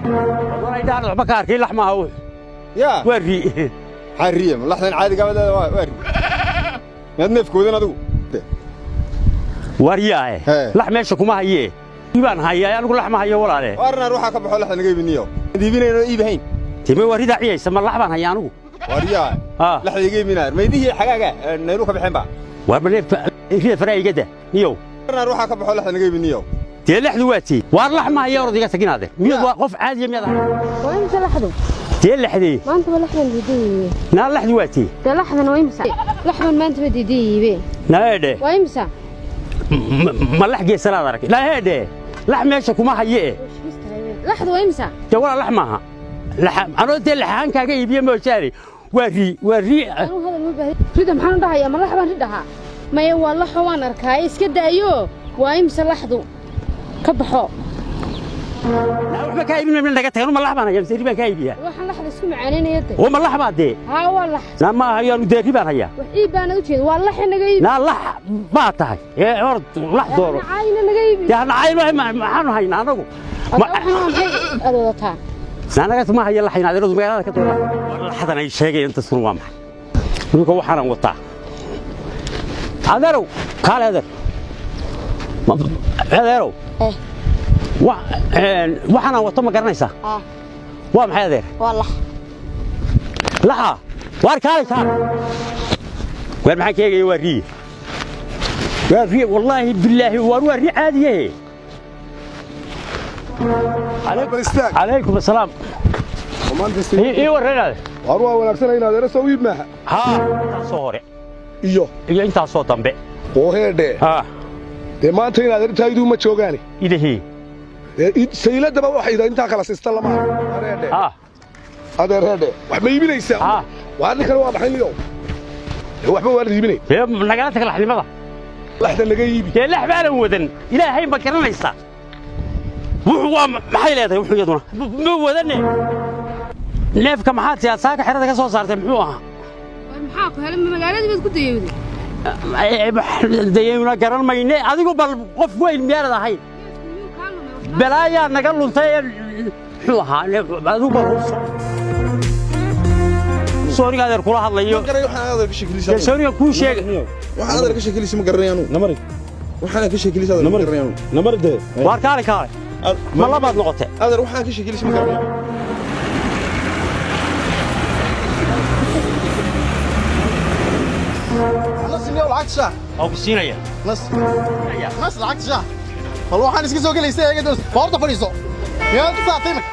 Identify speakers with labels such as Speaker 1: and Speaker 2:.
Speaker 1: Wallahi waxba ka arkay, lax maaha wuxu.
Speaker 2: Yaa.
Speaker 1: Waa ri.
Speaker 2: Maxaa riye? Laxdan caadiga badeeda waa ri. Miyaad neefkoodan adigu?
Speaker 1: Waryaae.
Speaker 2: Hee.
Speaker 1: Lax meesha kuma hayee, baan hayaa anigu, lax ma hayo, walaale.
Speaker 2: Waarnaar waxaa ka baxo laxda naga iibiniyo. Iibinayno iibahayn.
Speaker 1: Time waa ridaa ciyaysa, ma lax baan hayaa anigu?
Speaker 2: Waaryaa.
Speaker 1: Haa.
Speaker 2: Laxda iga iibinaa. Maydihii xagaaga naylu ka baxeen ba.
Speaker 1: Waar ma neefka rida faraa igada niyow.
Speaker 2: Waarnaar waxaa ka baxo laxda naga iibiniyo.
Speaker 1: Dee laxdu waa tii. Waar lax ma haya, orod iga taginaade. Miyaad waa qof caadiya miyaad ahay?
Speaker 3: Waa imisa laxdu?
Speaker 1: Dee laxdee?
Speaker 3: Maanta ba laxdan diidan.
Speaker 1: Naa laxdu waa tii.
Speaker 3: Dee laxdan waa imisa? Laxdan maanta ba diidan yihibe.
Speaker 1: Naeedhe.
Speaker 3: Waa imisa?
Speaker 1: Ma lax geesalaad arag? Naeedhe, lax meesha kuma haye.
Speaker 3: Laxdu waa imisa?
Speaker 1: Dee walaa lax maaha. Anoo dee laxahaan kaaga iibiye moojaane, waa ri, waa ri.
Speaker 3: Anuu hadal ma baahi. Rida maxaan u dhahayaa? Ma lax baan ri dhahaa? Maya, waa laxo, waan arkaa. Iska daayo. Waa imisa laxdu? Ka baxo.
Speaker 1: Naa waxba kaa iibin mayno, naga tagan. Ma lax baan hayaa mise ri baan kaa iibiyaa?
Speaker 3: Waxaan laxda isku macaanaynaya de.
Speaker 1: Oo ma lax baa dee?
Speaker 3: Haa, waa lax.
Speaker 1: Naa ma hayo anu, dee ri baan hayaa.
Speaker 3: Wax iib baana u jeeda. Waa laxe, naga iibi.
Speaker 1: Naa lax baa tahay ee orod lax dooro.
Speaker 3: Caayina naga iibi.
Speaker 1: Dee hana cayn, maxaanu haynaa anagu?
Speaker 3: Hadda waxaan waa maxay aad wadataa?
Speaker 1: Naa naga ma haya laxayn, adeeradu magaalada ka doona. Laxdan ay sheegayaan intaasuna waa maxay ninka waxaanan wataa? Adeerow, kaale adeer. Adeerow.
Speaker 4: Eh.
Speaker 1: Waxaanan wato ma garanaysaa?
Speaker 4: Ah.
Speaker 1: Waa maxay, adeer?
Speaker 4: Waa lax.
Speaker 1: Laxa? Waar kaale, kaale. Waar maxaan ka eegaya? Waa riye, waa riye, wallaahi bilaahi, waar waa ri caadiyahe.
Speaker 5: Bal istaag.
Speaker 1: Calaykum asalaam. Ii warranaade.
Speaker 5: Waar waa wanaagsan inaad era soo iib maaha.
Speaker 1: Haa, intaasoo hore
Speaker 5: iyo
Speaker 1: iyo intaasoo dambe.
Speaker 5: Oo heedhe.
Speaker 1: Haa.
Speaker 5: Dee maanta inaad ertaaydu ma joogaani.
Speaker 1: Idahii.
Speaker 5: Dee sayladaba waxay intaa kala siista lama adeerdhe.
Speaker 1: Haa.
Speaker 5: Adeer heedhe, wax ma iibinaysaa?
Speaker 1: Haa.
Speaker 5: Waa ninkan, waa maxay niyow? Dee waxba waa la iibinay.
Speaker 1: Dee nagala tag laxnimada.
Speaker 5: Laxda naga iibi.
Speaker 1: Dee lax baanan wadan, ilaahay ma garanaysaa? Wuxuu waa maxay leedahay wuxuu iyaduna ma wadane? Neefka maxaad siyaa saaka xerada ka soo saartay, muxuu ahaa?
Speaker 3: War maxaa ku helay? Magaaladii baad ku dayowday.
Speaker 1: Dayayna garan mayne. Adigu bal qof weyn miyaanad ahayn?
Speaker 3: Miyuu kaa lumay?
Speaker 1: Balaayaa naga luntay ee muxuu ahaa? Adigu bal hubso. Sooniga adeer kula hadlayo.
Speaker 6: Garay waxaan adeer ka sheekilaysa.
Speaker 1: Dee sooniga kuu sheegay.
Speaker 6: Waxaan adeer ka sheekilaysa ma garanay anu.
Speaker 7: Namari.
Speaker 6: Waxaan ka sheekilaysa adeer ma garanay anu.
Speaker 7: Namari dee.
Speaker 1: Waar kaale, kaale, ma labaad noqotay?
Speaker 6: Adeer, waxaan ka sheekilaysa ma garanay.
Speaker 8: Nas niyow, lacagta shaah.
Speaker 1: Oo ku siinaya.
Speaker 8: Nas, nas, lacagta shaah. Bal waxaan iska soo gelaysa eega, doos boorta fadhiiso. Miyaad ku saartay imika?